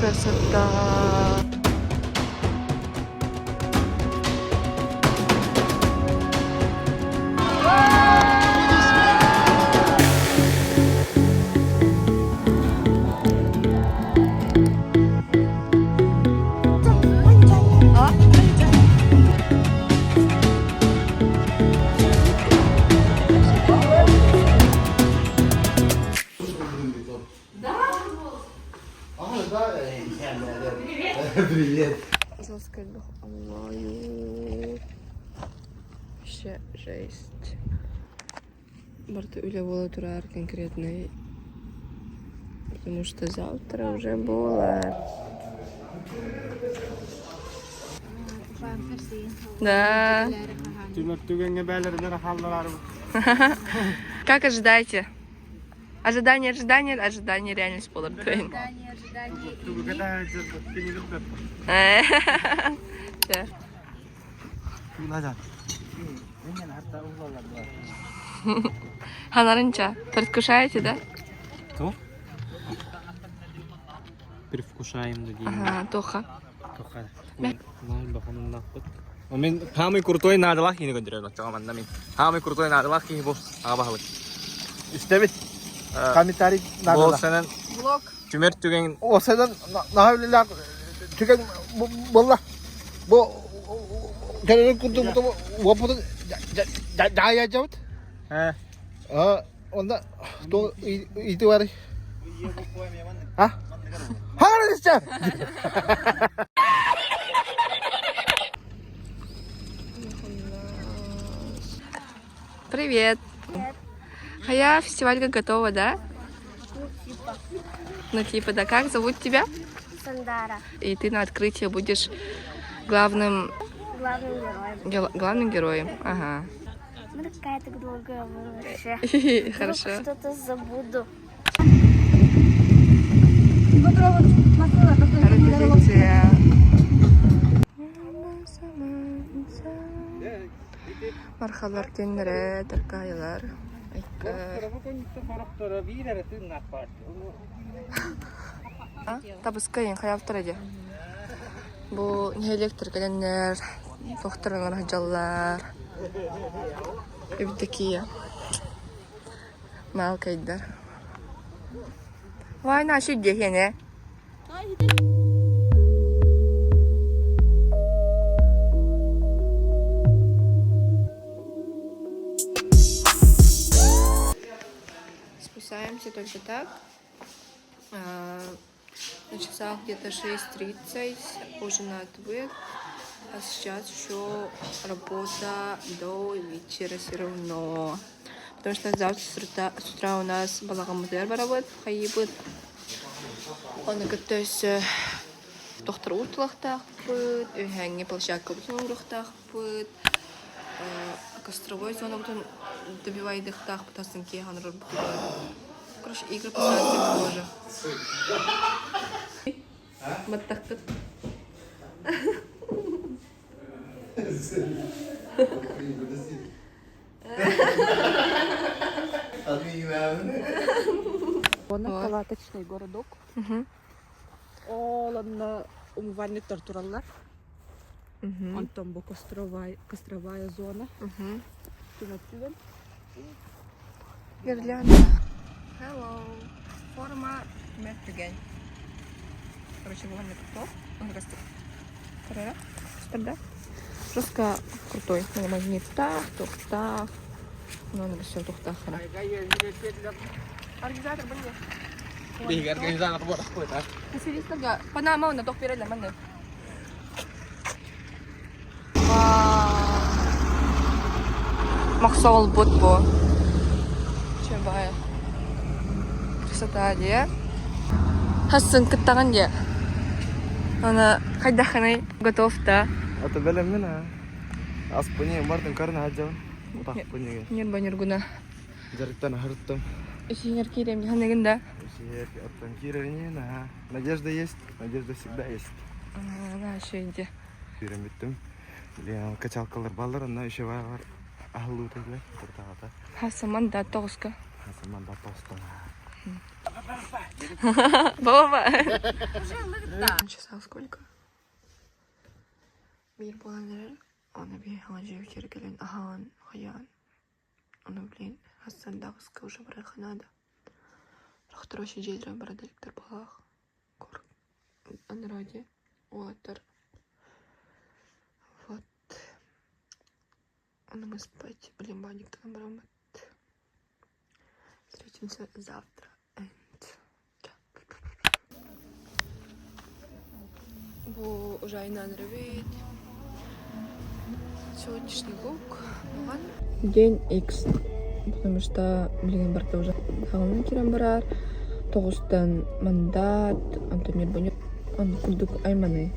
Красота! Вообще жесть. Барыта үлэ буола турар конкретный. Потому что завтра уже буолар. Да. Как ожидаете? Ожидание, ожидание, ожидание, реальность буолар дуйн. Ожидание, ожидание. Чэ. Ханарынча, предвкушаете, да? Кто? Предвкушаем да Ага, Тоха. Тоха. Мен самый крутой наадалаах киһини көрдөрөр оччоҕо манна мин. Самый крутой наадалаах киһи бу аҕа баһылык. Истэбит. Комментарий Бу сенен Блог. түмэр түгэн О сенен наһаа үлэлээх түгэн буолла. Бу кэлэрин курдук уопутун дьаайаадьабыт. Э Онда то ыйытыы бар. А? Хаара Привет. Хая, фестивалька готова, да? Ну, типа. Ну, типа, да. Как зовут тебя? Сандара. И ты на открытии будешь главным... Главным героем. Главным героем, ага. Ну, какая-то долгая вообще. Хорошо. Что-то забуду. Мархалар кеннере, таркайылар. Табыскайын хаялтар эди. Бу нэһилиэктэр кэлэннэр, тохторонор сылдьаллар. Евдокия. Маалкайдар. Вайна сүддиэхиэнэ. Спускаемся только так. На часах где-то 6.30, ужин отвык. А сейчас еще работа до вечера все равно. Потому что завтра с утра, с утра у нас балаҕаммытыгар барабыт, хайыыбыт. Оны кытта өссө тохтор ууртулахтаахпыт, үһээҥҥи площадкабытын ууруохтаахпыт, костровой зонабытын добивайдыахтаахпыт астын киэһэ оҥорорбутугар. Короче, игры поставить тоже. Баттаххыт. Уонна палаточный городок. Ол онно умывальниктар тураллар. Онтон бу костровая, костровая зона. Түмэттүгэн. Гирлянда. Hello. Форма түмэттүгэн. Короче, бұл топ. Он растет. Да? Жестко крутой. Мына магниттах, тухтах. Ну, все тухтах. Организатор бұл Биһиги организатор буолахпыт, а? Василисага Панама на тох переле манны. Махсол бут бу. Чебай. Красота дии. Хассын кыттаҕын дии. Аны хайдаххыный готов да? Ата бэлэммин а. Аспыне бардым карна хаджабын. Утахпынеге. Ньурба ньургуна. Дьарыктан аһырыттым. Исиңер киирем ханыгын да? Исиңер оттон киирэринин аха. Надежда есть, надежда всегда есть. Наша иди. Киирэн бүттүм. Блин, качалкалар баллар, онно еще бар аһыллыыта билэр, туртаҕата. Хасаман да тоҕуска. Хасаман да тоҕустан. Баба. Часов сколько? Биир буолан эрэр. Аны биһи хаҥа дьиэбитигэр кэлэн аһаан, хайаан. Ону блин, хас уже барыахха наада. Сорохтор вообще дьиэлэрин бара да иликтэр быһыылаах. Анараа дии уолаттар. Вот. Ону мы спать, блин, баанньыктанан бараммыт. Встретимся завтра. And Бу уже айнан эрэбит. Сегодняшний лук. День X. Потому что, блин, барда уже хаҥан киирэн барар. Тоҕустан мандат, онтон ньурбунньук, он курдук айманыы.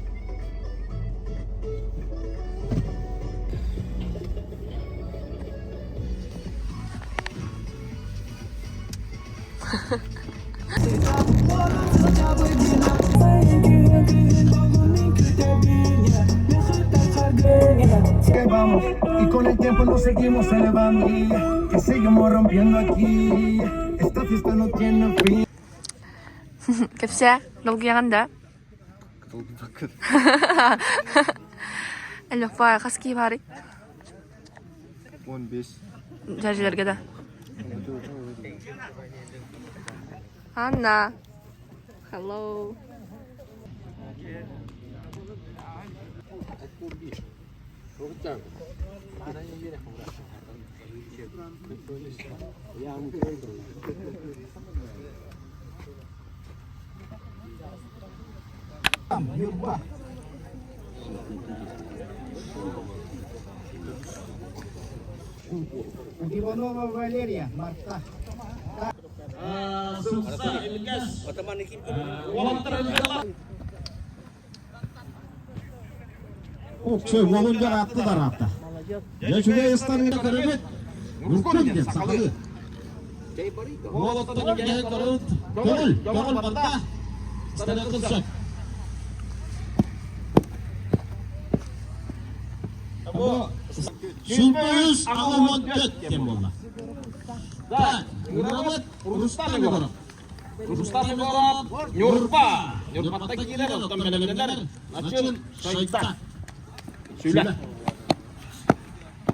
Y con el tiempo nos seguimos elevando que seguimos rompiendo aquí. Esta fiesta no tiene fin. Кэпсээ, долгуйаҕын да? Элбэх хас киһи баарый? 15. Дьээдьэлэргэ да. Анна. Hello. Иванова Валерия, Марта. Оксой уолун дьараатты дараатта. Дьэ үчүгэй ыстаныыны көрөбүт. Уркун диэн сахалыы. Уолаттарын кэһэ көрөбүт. Көҥүл, көҥүл барда. Ыстаныаххын сөп. Бу 103 84 диэн буолла. Так, Ырабыт Рустам Егоров. Рустам Егоров Ньурба. Ньурбатта киирэр, оттон бэлэмнэнэр Начын Шайта. Сүлэ.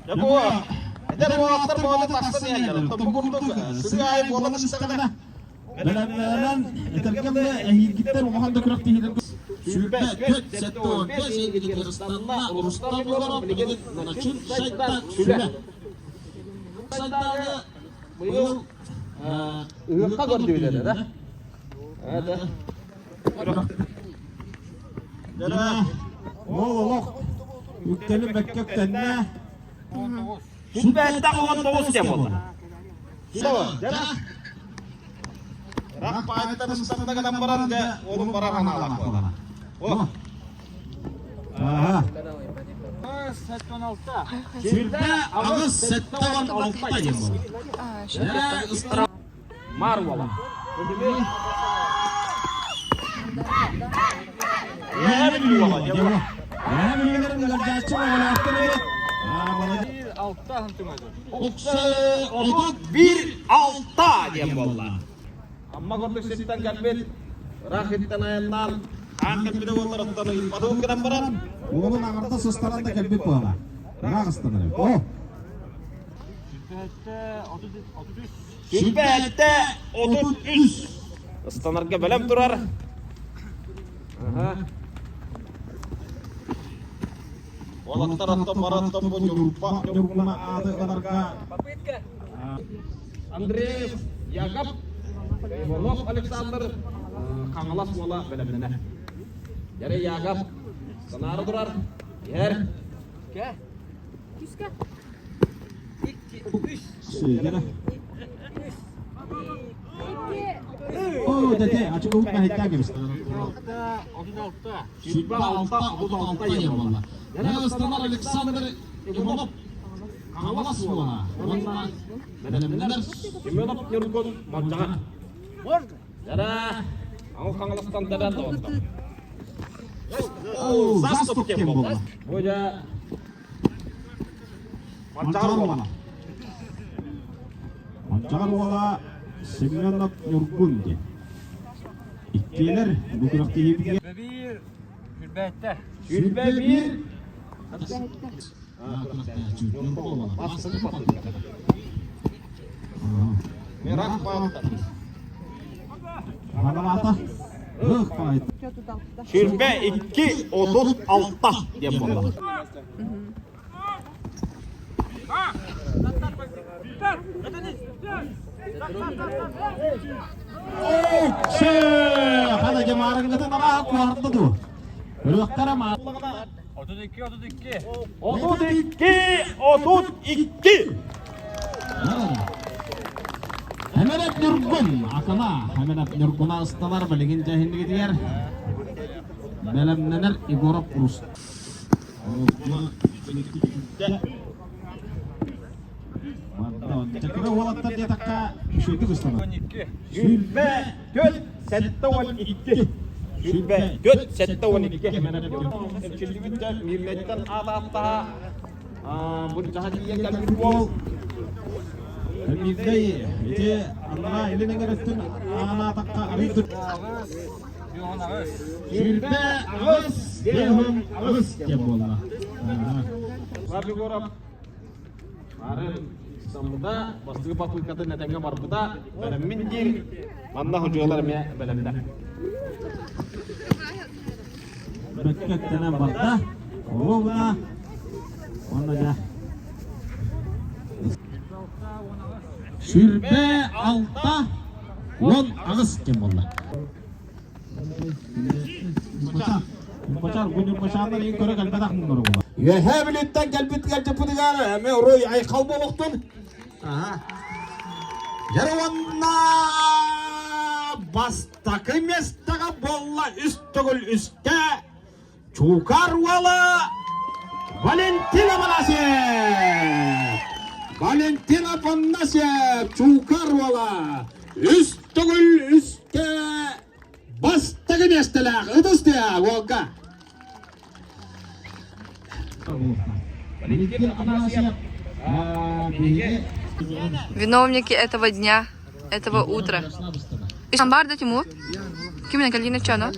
Дьэ бу эдэр уолаттар буола тахсан иһэллэр. Оттон бу курдук сырыы аайы буола тахсаҕына Бэлэмнэнэн этэргэ дылы эһиилгиттэн улахан да күрэхтэһиилэргэ 24 75 эһиилгитигэр ыстанна Рустам Егоров билигин Начын Шайта Сүлэ. Шайтаны быйыл ыһыахха көрдүбүт да? Ол олох үктэлин бэккэ үктэннэ. Сүбэттэх 19 диэн буолла. Рах паайттан ыстанна гынан баран дьэ уолум барар анаалаах буолла. О. Аха. Сүрбэ аҕыс сэттэ уон алта диэн буолла. Мар уола. Отут 1-6 диэн буолла. Амма курдук сиртэн кэлбит ыраах иттэн айаннаан хаан кэлбитэ буоллар оттон ыйыппатым гынан баран Уолун аҥарда сыстаран да кэлбит буола. Ыраах ыстанар. О! Сүбэттэ 33. Ыстанарга бэлэм турар. Уолаттар оттон бараттан бу Ньурба Ньургуна ааты ыларга Андреев Яков, Иванов Александр, Хаҥалас уола бэлэмнэнэр. Дьэрэ Яков санаары турар. Иһэр. Сиигэрэ. Оо, дэтэ, ачыкыбыт мэһэйдээн кэбистэ. Сүрбэ алта, 36 диэн буолла. Дьэ, ыстанар Александр Иванов Хаҥалас уола уонна бэлэмнэнэр Семенов Ньургун Малдьаҕар. Дьэрэ, Аҥыл Хаҥаластан дэрэ доҕоттор. Оо, заступ диэн буолла. Бу дьэ Малдьаҕар уола. Малдьаҕар уола Семенов Ньургун диэн. Иккиэлэр бу күрэхтэһиибитигэр 21 22 36 диэн буолла. Хана дьамаарыҥҥытын араа куһарда дуу? Өрүөхтэрэ маа. 32 32 32 Хэмэнэп Ньургун, Акана, Хэмэнэп Ньургуна ыстанар билигин дьэһиннигитигэр бэлэмнэнэр Егоров Рус. Чакыры уолаттар диэтэххэ үчүгэйдик ыстанар. 24 72 24 72 Эрчиллибит да Миирнэйтэн аат ааттаһа бу дьаһа тиийэн кэлбит уол Миирнэй ити анараа илин эҥэр өттүн аанаатахха арыый 28 58 диэн буолла. Егоров Арын саммыта, бастакы попыткатын этэҥҥэ барбыта, бэлэммин диир. Манна худьуолар эмиэ бэлэмнэр. Бөккөттөнөн барда. Ровно. Онно дьэ. 26 18 диэн буолла. Үөһээ Бүлүүттэн кэлбит ыалдьыппытыгар эмиэ уруй айхал буолуохтун. Дьэ уонна бастакы миэстэҕэ буолла үс төгүл үстэ Чуукар уола Валентин Афанасьев! Валентин Афанасьев Чуукар уола үс төгүл үстэ бастакы миэстэлээх ытыс тыаһа уолга. Валентин Афанасьев Виновники этого дня, этого утра. Амбар да Тимур? Кимин Калина Чано?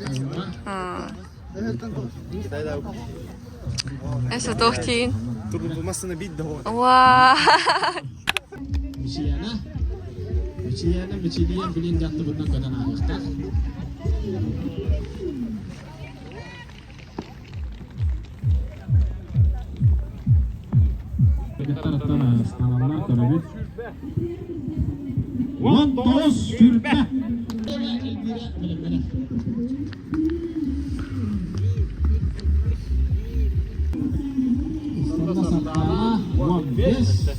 Эсэ тохтин. Уа. Мичийээнэ Мичийээнэ Мичилийэн билин дьахтыбытынан көтөн ааһыахтаах. Кыргыттарыттан ыстаналлар көрөбүт. 19 сүүрбэ. Ыстанна Сардаана 15.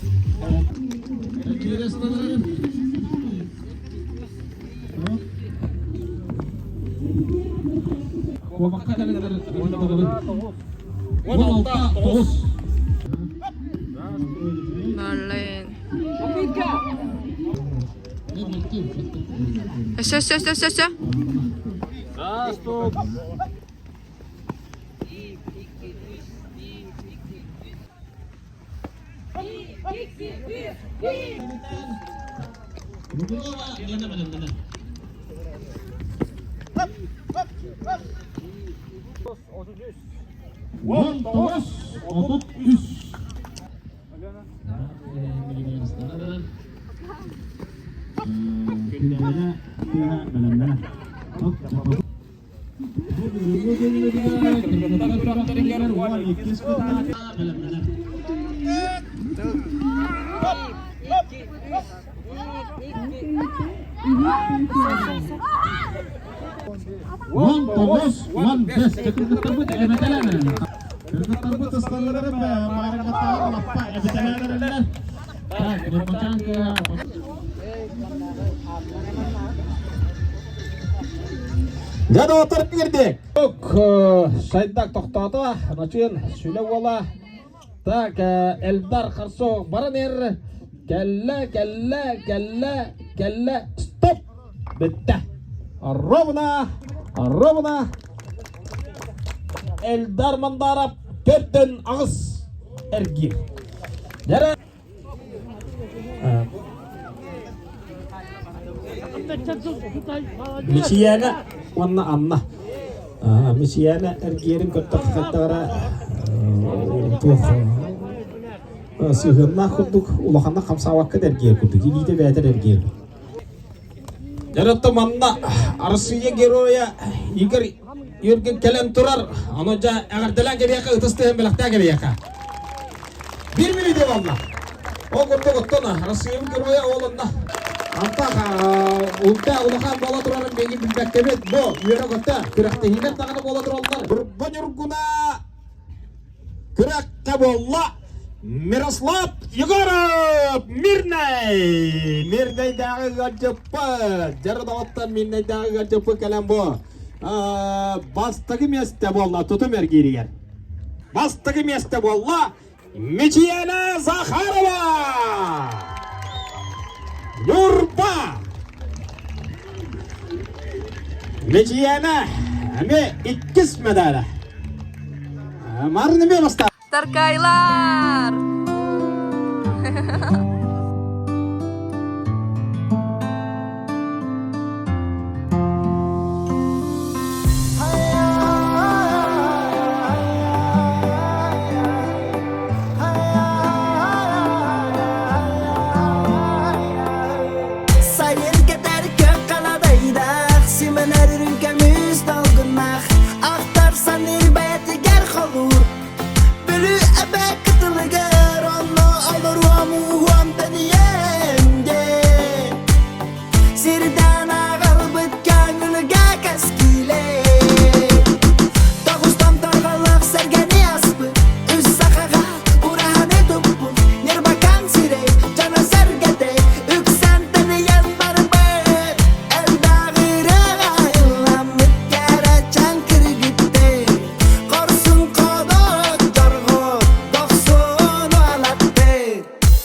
Киирэ ыстанарын. Куобахха кэлэннэр 16 9. Блин. Все, все, все, все, все. 19 33. 19 15 кыргыттарбыт эбэтэлэр кыргыттарбыт ыстаннары маарыҥҥаттааҕы лаппа эбэтэлэрэлэр так Ньурбачаанка Дьэ доҕоттор киирдик. Сайдак тохтоото, Начын сүлэ уола. Так, Эльдар Харсов баран эр. Кэллэ, кэллэ, кэллэ, кэллэ. Стоп! Бүттэ. Ровно, ровно. Эльдар Мандаров төрдөн аҕыс эргиир. Дьэрэ Мичийээнэ. уонна Анна. Мичийээнэ эргиэрин көрдөххө хайдах эрэ туох сыһыаннаах курдук улаханнык хамсаабакка да эргиэр курдук илиитэ бээтэр эргиэр. Дьэ манна Арассыыйа геройа Игорь Юргин кэлэн турар. Ону дьэ эҕэрдэлээн кэбиэхэ, ытыс тыаһын бэлэхтээн кэбиэхэ. Биир мүнүүтэ буолла. Ол курдук оттон Арассыыйа геройа ол онно Антах улта улахан буола турарын биһиги билбэккэбит. Бу үөрэ-көтө күрэхтэһиилэр даҕаны буола тураллар. Ньурба Ньургуна күрэххэ буолла. Мирослав Егоров Мирнэй! Мирнэйдээҕи ыалдьыппыт, дьара доҕоттор Мирнэйдээҕи ыалдьыппыт кэлэн бу бастакы миэстэ буолла тутум эргииригэр. Бастакы миэстэ буолла Мичийээнэ Захарова! Ньурба! Мичийээнэ эмиэ иккис медаля. Марын эмиэ бастаата. Таркайлар! Сайын кэтэр көх халадайдаах, симэнэр үрүҥ көмүс долгуннаах, ахтар саныыр бэйэтигэр холуур. Бүлүү эбэ кытылыгар онно олоруом ууһуом тэнийэм диэн Сирдэн аҕалбыт көҥүлгэ кэскилэ Тоҕустан торҕолоох сэргэни аспыт Үс сахаҕа ураһаны туппут Ньырбакаан сирэй дьоно-сэргэтэ Үксэн тэнийэн барбыт Элбэх ырыаҕа ылламмыт Кэрэчээн кыргыттар Хорсун ходот дьорҕоот Дохсун уолаттар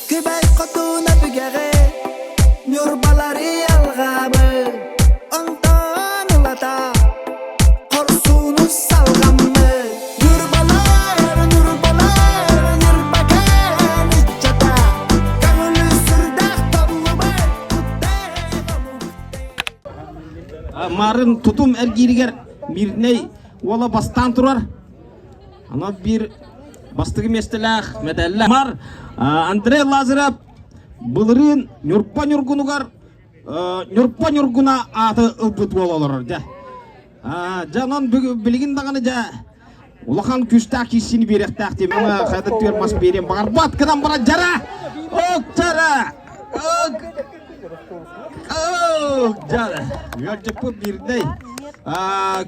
Күбэй хотуна бүгэҕэ Ньурбалары алҕаабыт Онтон ылата Хорсуну салҕаммыт Ньурбалар, Ньурбалар, Ньурбакаан ыччата Көҥүлү сүрдээх толлубат Куттай Марын тутум эргииригэр Мирнэй уола бастаан турар. Анал биир бастакы миэстэлээх мэдээллээх Мар Андрей Лазарев былырыын Ньурба Ньургунугар Ньурба Ньургуна ааты ылбыт уол олорор дьэ. Дьэ онон билигин даҕаны дьэ улахан күүстээх киирсиини биэриэхтээх диэн хайда түөр мас биэриэн баҕарбат гынан баран дьара! Ок дьара! Ок! Ок дьара! Ыалдьыппыт биирдэй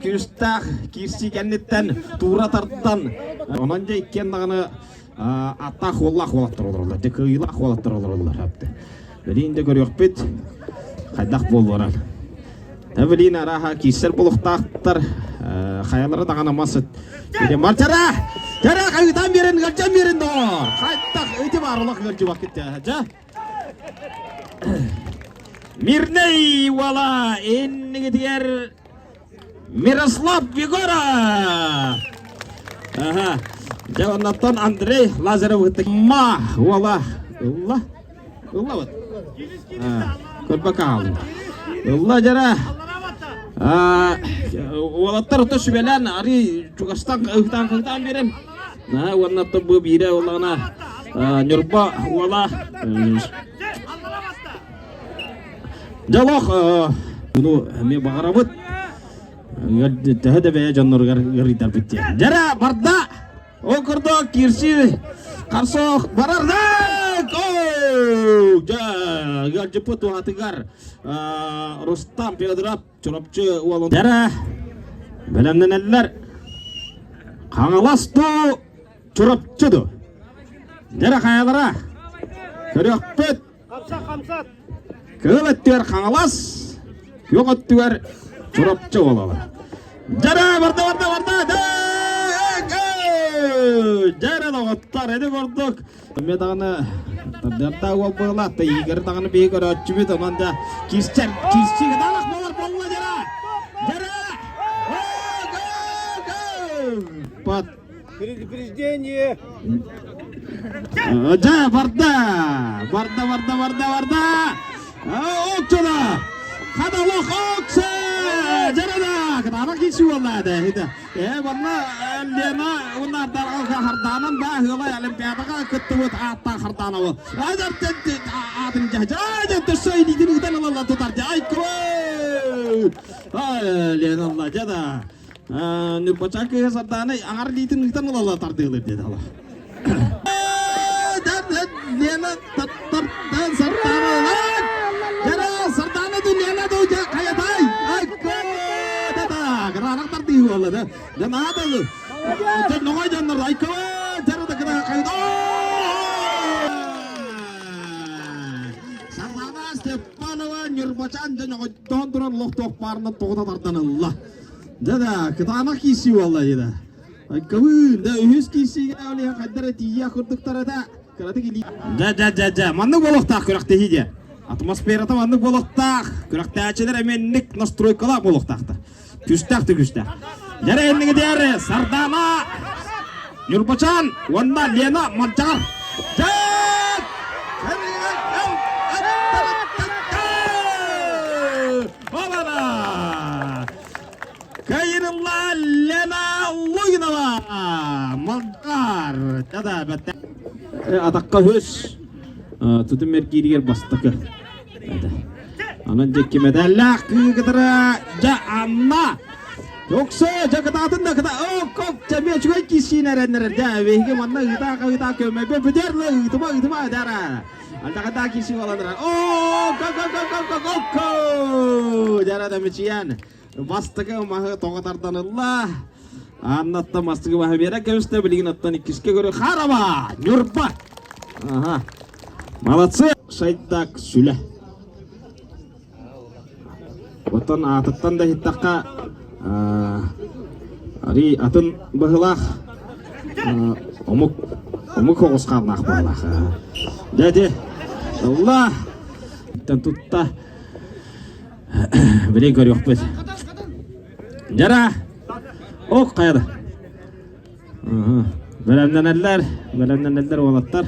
күүстээх киирсии кэнниттэн туура тардан онон дьэ иккиэн даҕаны аттаах уоллаах уолаттар олороллор дьэ кыайыылаах уолаттар олороллор билин да көрүөхпүт хайдах буолуоран билин арааһа киирсэр булуохтаахтар хайалара даҕаны мас Мартара! Тара хайытан берин, ыалдьан берин доҕор! Хайдах ити баар олох ыалдьыбаккыт дьэ. Мирнэй уола иннигитигэр Мирослав Егоров! Ага. Дьэ, оннуттан Андрей Лазарев Ма уола ылла. Ылла вот. Көрбөккө хааллым. Ылла дьара. Уолаттар ото сүбэлээн арый чугастан ыһытаан кыһытаан биэрэн. Уонна бу биирэ уоллаҕына Ньурба уола Дьолох ну эмиэ баҕарабыт төһө да бэйэ дьонноругар ыарыйдарбыт диэн. Дьэрэ барда! Ол курдук киирсии харсоох барар Дьэ, ыалдьыппыт туһатыгар Рустам Федоров Чурапчы уолун Дьэрэ бэлэмнэнэллэр. Хаҥалас дуу, Чурапчы дуу? Дьэрэ хайалара? Көрүөхпүт. Кыыл өттүгэр Хаҥалас, күөх өттүгэр Чурапчы буолалар. Дьэрэ, барда, барда, барда! Дьэрэ, доҕоттор, ити курдук. Эмиэ даҕаны тардыартаах уол буолла, Игорь даҕаны биһи көрөөччүбүт, онон да киирсэр, киирсии кытаанах буолар буолла, дьэрэ! Дьэрэ! Пат. Предупреждение! Дьэ, барда! Барда, барда, барда, барда! Окчола! Хадалох оксе! Жарада! Кытаанах киси буолла да. Э, манна Лена уонна Хардаанан баа ыалай Олимпиадаҕа кыттыбыт ааттаах Хардаанабы. Айдар аатын дьаһдьа, айдар төссө илиитин ыытан ылалла тутар дьэ, ай кой! Ай, Лена алла дьэ да. Ньурбачаан кыыһа Сардаана аҥар илиитин ыытан ылалла тардыылыр диэт ала. Лена тартан Сардаана Жара Сардаана ду Лена ду дьэ хайатай! Ай кой! Да-да, кыраанах тардыы буолла да. Дьэ наада Дьэ ноҕой дьоннор ай кой! Жара да кыра хайда! Сардаана Степанова Ньурбачаан дьэ ноҕойдоон туран лохтоох баарынан тоҕута тардан ылла. Дьэ да, кытаанах киирсии буолла дии Айкабыын, да үһүс киирсиигэ олиһа хайдара тиийиэх курдуктара да, кыратык илии. Дьэ, дьэ, дьэ, дьэ, маннык буолуохтаах күрэхтэһии диэ. Атмосферата маннык буолуохтаах. Күрэхтээччилэр эмиэнник настройкалаах буолуохтаахтар. Күстээх да күстээх. Дьэрэ инниги диэри Сардаана Ньурбачаан уонна Лена Малдьаҕар. Дьэ! Обана! Кайрылла Лена Лугинова! Малдьаҕар! Да-да, бэтте. Атаққа өс тутум эргииригэр бастакы. Анан дьикки мэдээллээх кыыкытара дьэ Анна Токсо дьэ кытаатын да кыта о кок дьэ эмиэ үчүгэй киссиин эрэннэрэр дьэ биһиги манна ыытаах ыытаах көмөбө бүтэр ла ыытыма ыытыма дара Альтаката киси баланра о ко ко ко ко ко ко ко дьара да мичиян бастакы маһы тоҕо тарданылла Аннаттан бастакы маһы биэрэ кэбистэ билигин оттон иккискэ көрө Хараба Ньурба Ага. Молодцы! Шайдак сүлэ. Оттон аатыттан да иһиттэххэ, арый атын быһыылаах омук омук оҕус хааннаах быһыылаах. Дьэ, ылла! Тутта. Били көрүөхпүт. Дьара! Ох, хайада. Бэлэмнэнэллэр, бэлэмнэнэллэр уолаттар.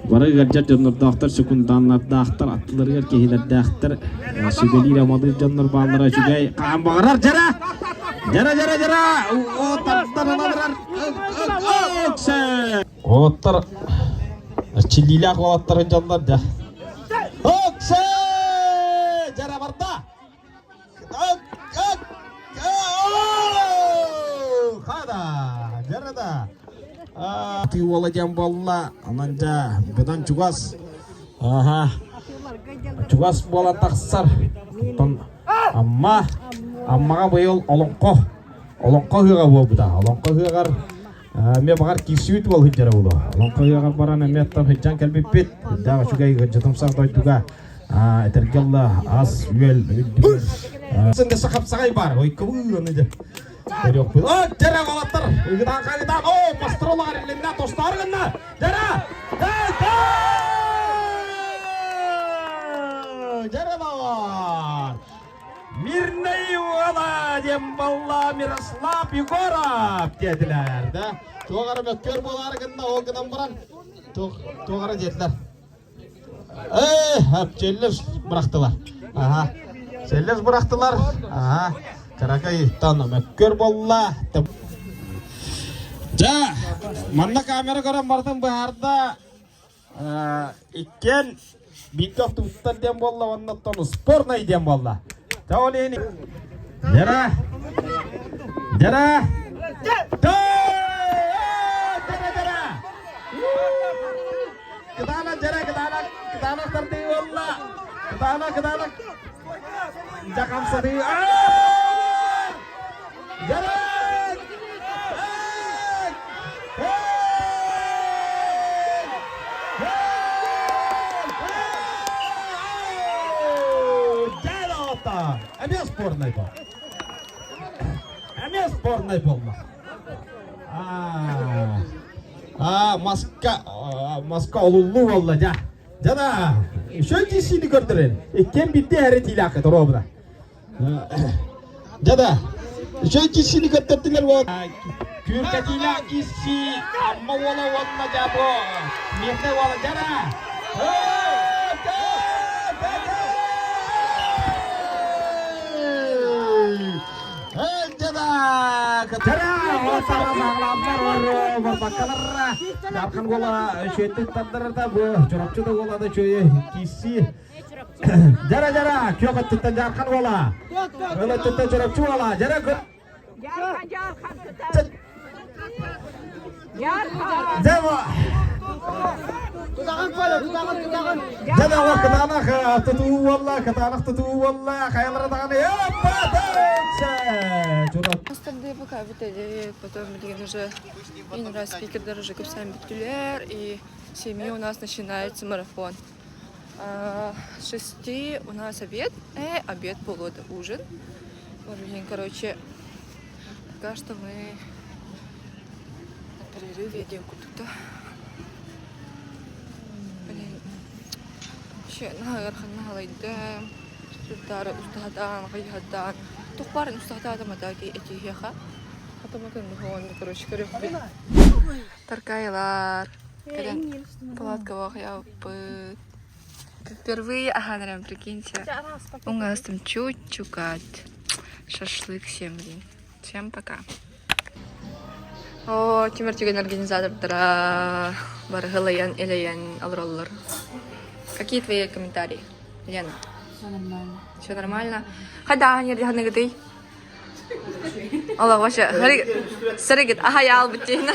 Бары ыалдьар дьоннордоохтор, секунданнардаахтар, аттыларыгар киһилэрдээхтэр, сүбэлиир амалыыр дьоннор бааллара үчүгэй. Хаан баҕарар дьара! Дьара, дьара, дьара! Уолаттар, чиллиилээх уолаттар дьоннор дьэ. Оксе! Дьара барда! Хада, жарада. Ты уола диэн буолла, онон дьэ быдан чугас. Аха. Чугас буолан тахсар. Оттон Амма, Аммаҕа быйыл олоҥхо, олоҥхо ыһыаҕа буолбута. Олоҥхо ыһыаҕар эмиэ баҕар киирсибит буол сылдьара буолуо. Олоҥхо ыһыаҕар баран эмиэ оттон сылдьан кэлбиппит. Үрдээх үчүгэй ыалдьытымсах дойдуга этэргэ ылла ас-үөл үрдүгэр. Сындыса хапсаҕай баар. Ой, кыбыы аны дьэ. Көрүөхпүт. О, дьэрэ уолаттар! Ыгытаан хаҥытаан. О, мастыролар илиннэ, тостоор гынна. Дьэрэ! Дьэрэ баар! Мирнэй уола диэн балла Мирослав Егоров диэтилэр да. Туох эрэ мөккүөр буолаары гынна, ол гынан баран туох туох эрэ диэтилэр. Ээ, челлес бырахтылар. Аха. Челлес бырахтылар. Аха. Каракай тан мөккүөр буолла. Дьэ, манна камера көрөн бардым быһаарда. Иккиэн бииргэ охтубуттар диэн буолла уонна оттон спорнай диэн буолла. Дьэ ол иһин Дьара! Дьара! Дьара дьара! Кытаанах дьара кытаанах кытаанах тардыы буолла. Кытаанах кытаанах дьэ хамсатыы. Дьара! Эмиэ спорнай буолла. Эмиэ спорнай буолла. А, маска, маска олуллуу буолла дьэ. Дьэ да, еще киссиини көрдөрөн. Иккиэн биирдэ эрэ тиилээххэ торуобуна. Дьэ да, үчүгэй киссини көрдөрдүлэр уол. Күркэтиилээх кисси, Амма уола уонна дьэ бу Мирнэй уола дьара. Дархан гола шеттик тардырда бу чорапчы да голады чөйе киси. Жара жара кök өттүттен Жархан гола. Ыл өттүттен чорапчы гола. Жара Дева. Дева кытаанах тутуу буолла, кытаанах тутуу буолла, хайалара даҕаны Остальные пока бітеді, потом блин, уже мен раз спикердер уже кэпсээн бүттүлэр, и с 7 у нас начинается марафон. А, с 6 у нас обед, обед полуода, ужин. Блин, короче, пока что мы на перерыве идем куда-то. Блин, вообще, наһаа Сырдаары устаһатаан, хайыһардаан, туох баарын устаһатаатым атаки этиһиэхэ. Хатаматын короче, көрүөхпүт. Таркайлар. Кэлэн палаткаҕа хайаабыппыт. Впервые аһаан прикиньте. Уҥастым чуть-чукать. Шашлык всем, блин. Всем пока. О, Тимир Түгэн организатордара барыһылайан, элэйэн олороллор. Какие твои комментарии, Лена? Все нормально. Все нормально? Хайда нердиһаныгытый? Олох вообще сарыгыт ахаяал бутин.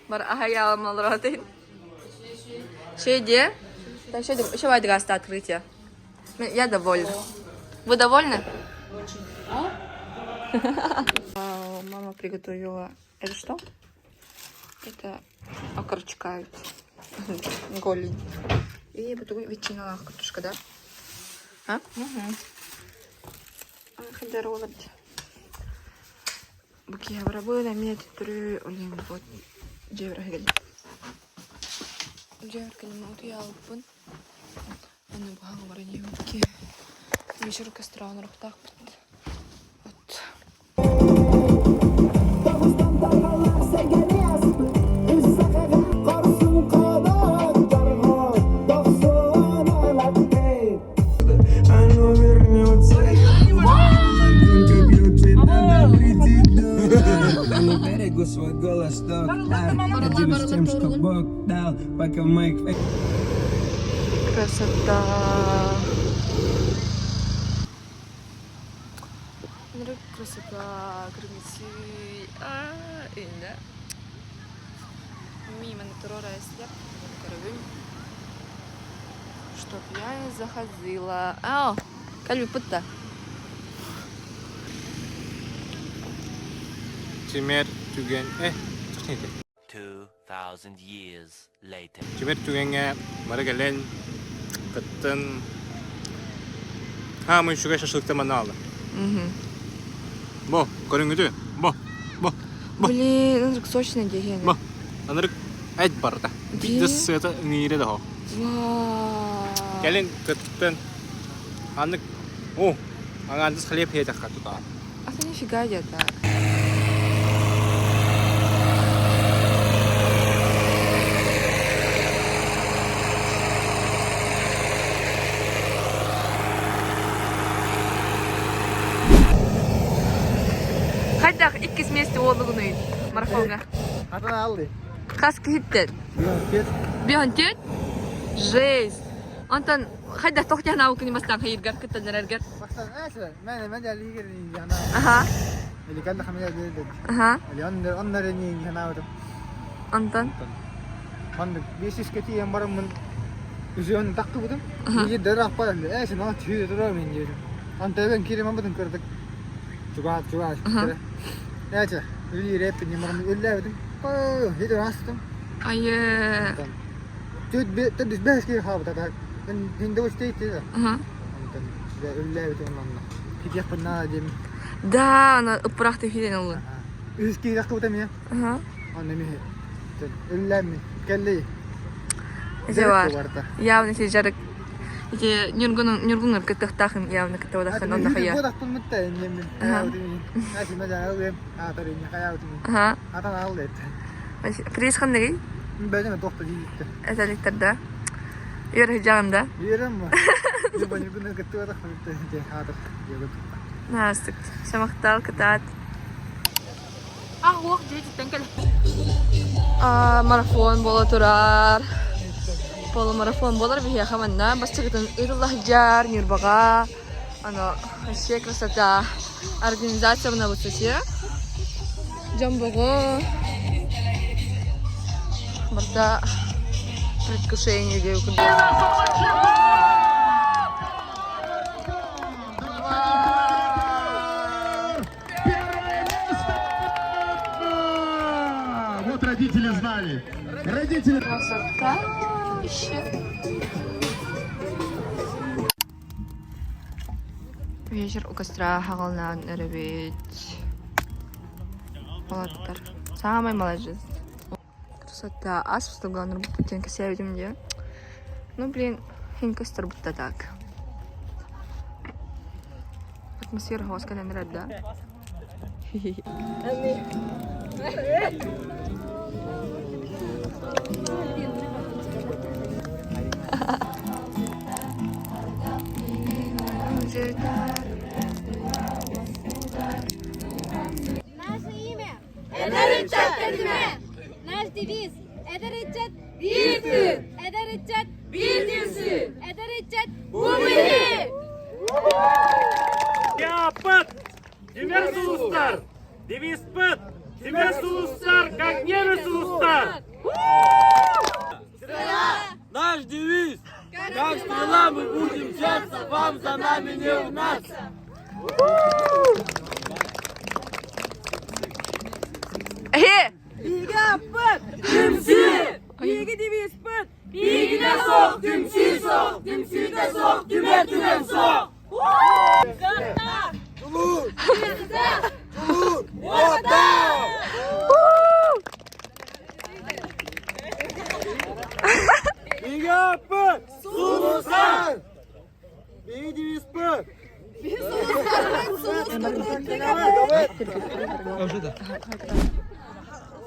Бар ахаяал малратын. Шейде? Так, еще, еще вайдгаста открытие. Я довольна. Вы довольны? Очень. А? Мама приготовила. Это что? Это окорочка. Голень. И потом ветчина картошка, да? А? Угу. Хадеролаб. Букиябарабын эмиэ төттөрү олин вот дьиэбэр кэллим. Дьиэбэр кэллим утуйаабыппын. Аны быһаҥ баран иһибикки вечер костра оноруохтаахпыт. Вот. Красота. Красота, красивый. А, инде. Мимо натурора эслеп, көрөбүн. Чтоб я не заходила. Ау, калби пытта. Тимер түгэн э 2,000 years later. Тимер түгэҥҥэ бары кэлэн кыттын хаамый үчүгэй шашлыкта манаалы. Бо, көрүҥүтү. Бо, бо, бо. Блин, анырык сочный диэхиэн. Бо, анырык эт барда. Биирдэ сыата ыҥыыра да хоох. Вау. Кэлин кыттын. Аннык, о, аҥаардас хлеб хиэтэххэ тутаа. А ты нифига где-то. Хайдах иккис миэстэ уолугунуй марафоҥҥа? Атын алды. Хас киһиттэн? Биһонтет? Жесть! Онтон хайдах туох дьаһанаабы күнү бастаан хайыыргар кыттаннараргар? Аха. Аха. Онтон? Айы. Аха. Да, ана ыппырахты хилен олун. Аха. Ise бар. Явно си жарык. Ити нюргун нюргун кыттыхтаахын явно кыттыбатахын онно хая. Аха. Аха. Приз ханныгый? Этэликтэр да. Үөрэ да. Наастык. Самахтал кытаат. Марафон буола турар. Полумарафон буолар биһиэхэ манна бастакытын ыытыллаһдьар Ньурбаҕа. Ано вообще красота. Организация на высоте. Дьомбоҕо. Барда предвкушение диye Первое место! Вот родители знали. Родители... Красота еще. Вечер у костра хагалнаан эрэбит. Молодтар. Самый молодец. Красота. Ас устуган путин кэсээбитим диye. Ну, блин, хин көстөр бутта так. Атмосфера хоос кэлэн эрэр да. Наше имя Эдэр ыччат тэтимэ! Наш девиз Эдэр ыччат биир тыын! Эдэр ыччат биир түмсүү! Эдэр ыччат бу биһи! Япыт! Тимир сулустар! Девизпыт! Тимир сулустар, как небе сулустар! Наш девиз! Как стрела мы будем мчаться, вам за нами не угнаться! Э! Биһиги девизпит! Биһигитэ суох, түмсүү суох, түмсүүтэ суох, түмэр түгэн суох! Сулустар! Биһиги девизпит!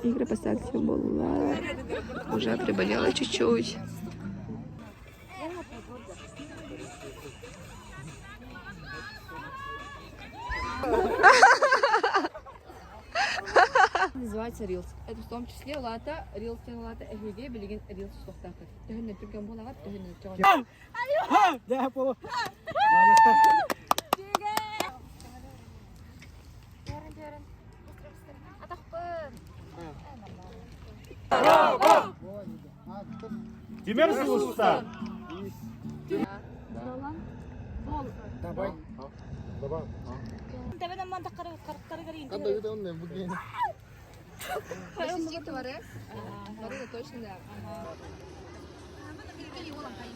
Игры поставки была. Уже приболела чуть-чуть. Называется Reels. Это в том числе лата, Reels тен лата, эһиги билигин Reels суохтаахтар. Төһөннө түргэн буолаҕат, төһөннө чоҕон. Тимир сулустар!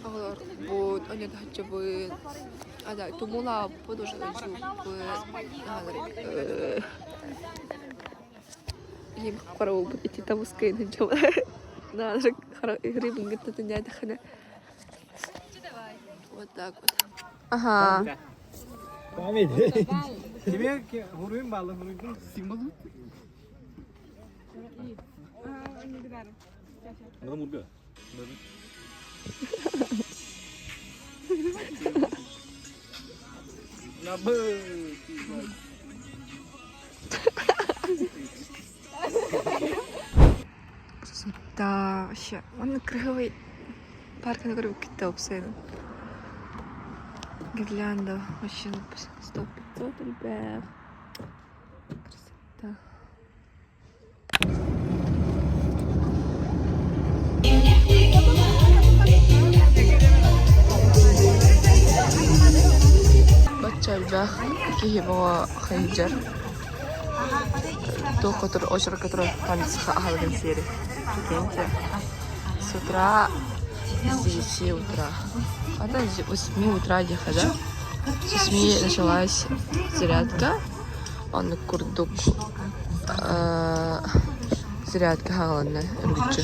Оҕолор бут, онньо таһыччыбыт, ада тумулааппыт уже дьууппут, Ийэм хорообут ити табыскайын грибын кытта тынньаатаххына вот так вот. Ага. Красота вообще. Он круговый парк на который китап Гирлянда вообще 100 500 ребят. Красота. Бачча элбэх киһи бөҕө хайдьар. Туох которы очерк который таҥсыха аһылыгын сиэри. Прикиньте. С утра с 9 утра. Это с 8 утра диэхэ да? С 8 началась зарядка. Оннук курдук зарядка хааланна үргүччү.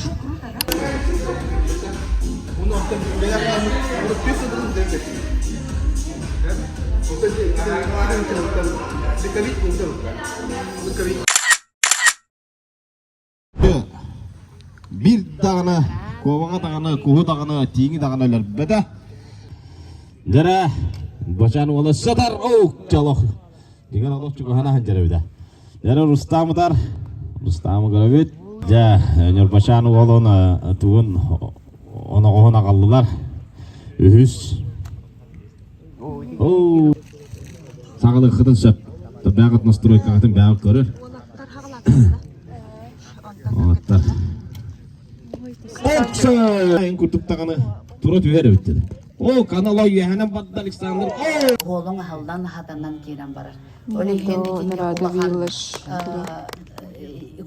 Биир даҕаны, куобаҕа даҕаны, куһу даҕаны, тииҥи даҕаны өлөрбөтө. Дьэрэ, бачан уола сытар оок чолох. Дигэн олох чугаһана сылдьар эбитэ. Дьэрэ Рустам ытар. Рустамы көрөбүт. Дьэ, Ньурбачаан уолун тугун оноҕоһун аҕаллылар. Үһүс. Оо, саҕалыаххытын сөп. Бэҕэт настройкаҕытын бэҕэт көрөр. Оттар. Эн курдук даҕаны тура түһэр эбит деді. О, канал үөһэнэн барда Александр. Уолуҥ аһыллан хатанан киирэн барар. Ол иһин итинник улахан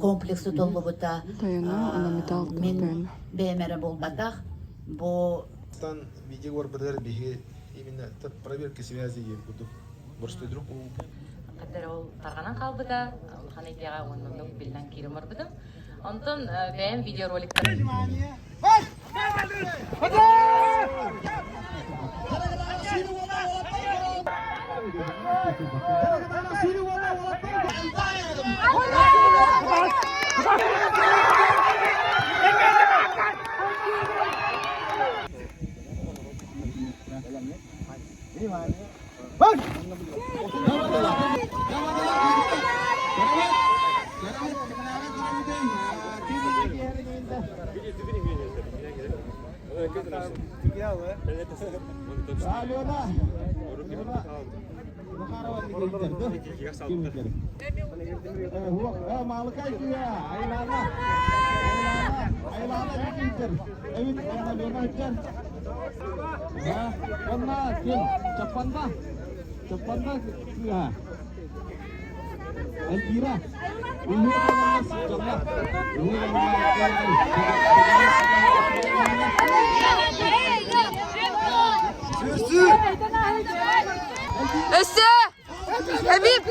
комплекс тутуллубута мин бэйэм эрэ буолбатах бу Видео барбытыгар биһиги именно проверка связи диэн курдук боростой друг Хаддар ол тарҕанан хаалбыта, улахан эйгэҕэ уонна оннук биллэн киирэн барбытым. Онтон бэйэм видеороликтар Чаппанда, Чаппанда кыыһа. Эльвира. Өссө! Хабиб!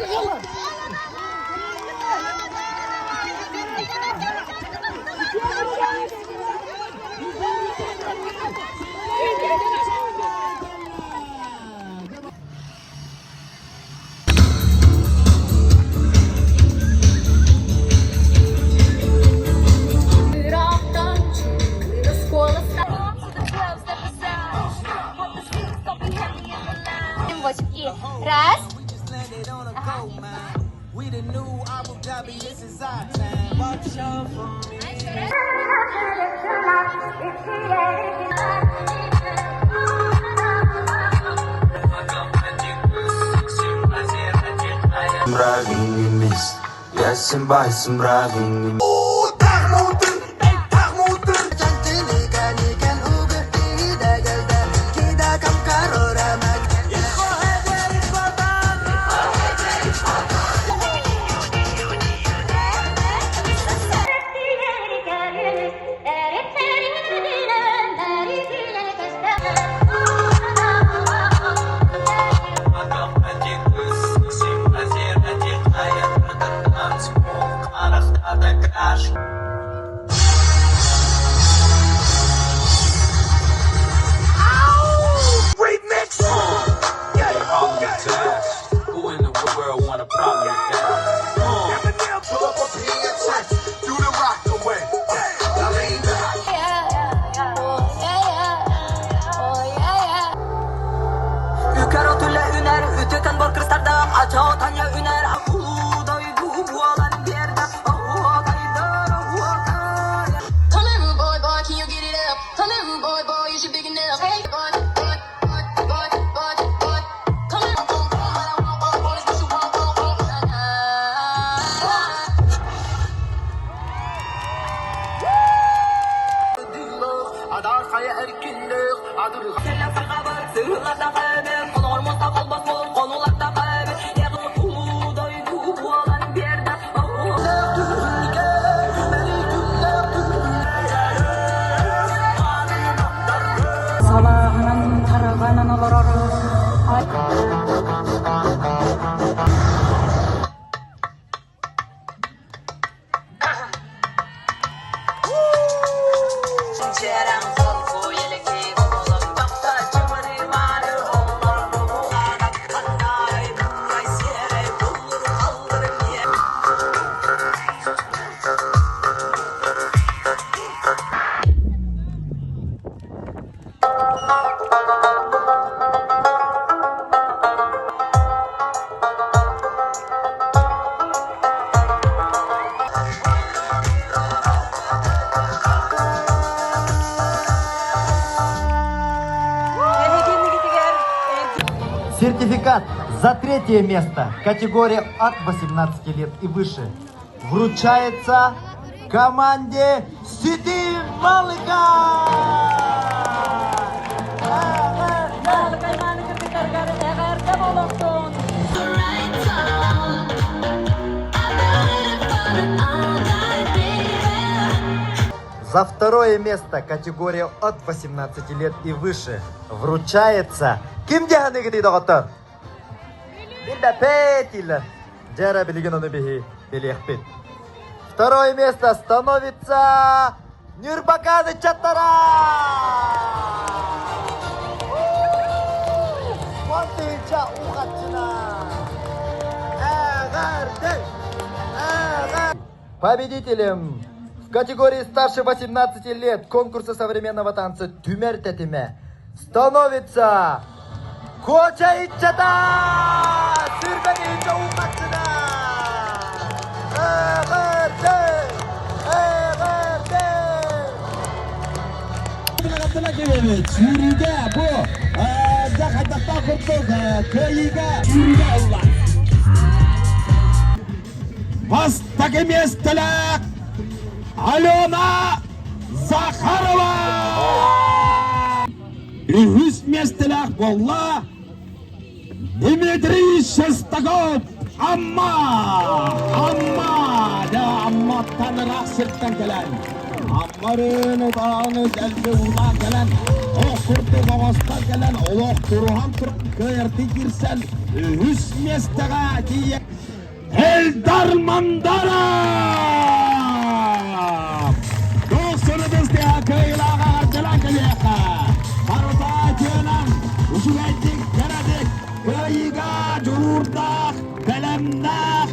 Раз. Сертификат за третье место категория от 18 лет и выше вручается команде Сити Малыка! За второе место категория от 18 лет и выше вручается ким дьаһаныгытый доҕоттор? Билбэппит дииллэр. Дьэ билигин ону биһи билиэхпит. Второе место становится Нюрбакан ыччаттара! Уон ухаччына! Эҕэрдэ! Победителем в категории старше 18 лет конкурса современного танца «Түмэр тэтимэ» становится Коча ыччата! Сүүрбэ тыһыынча ухаччына! Эҕэрдэ! Эҕэрдэ! Сүүрүүгэ бу дьэ хайдахтаах курдук кыайыыга сүүрүүгэ ылла. Бастакы миэстэлээх Алена Захарова! Үһүс миэстэлээх буолла Дмитрий Шестаков! Амма! Амма! Дьэ, Амматтан ыраах сиртэн кэлэн, Аммарын утааны дэлби уулаан кэлэн, ох курдук оҥостон кэлэн, олох туруһан туран кыайардыы киирсэн, үһүс миэстэҕэ тиийэ Эльдар Мандаров! Доҕсунубус кыайыылааҕа ардылаан кэлиэххэ! Барыта үтүөнэн, үчүгэйдик, кэрэтик, кыайыыга дьулуурдаах, бэлэмнээх,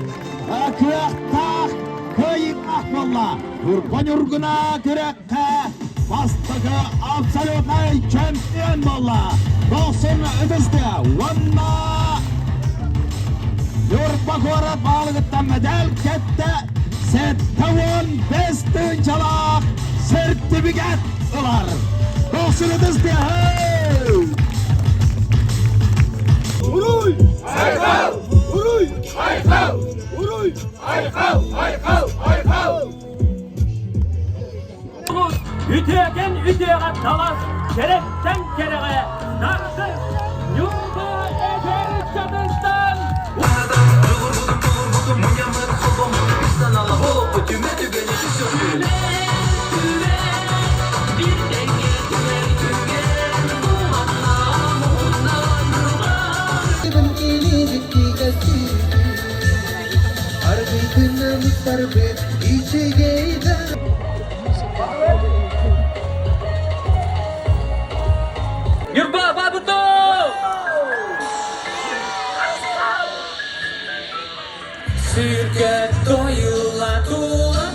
кыахтаах, кыайыылаах буолла! Ньурба Ньургуна күрэххэ бастакы абсолютнай чемпион буолла! Дохсун ытысты уонна Ньурба куорат баалыгыттан мэдээл кэттэ 75 тыһыынчалаах сертификат ылар. Дохсун ытысты! Уруй! Айхал! Уруй! Айхал! Уруй! Айхал! Айхал! Айхал! Үтүөкэн үтүөҕэ талас, кэрэттэн кэрэҕэ тардыс, Ньурба эдэр ыччатыттан Ньурба бабыто! Сүүргэ тойула туланы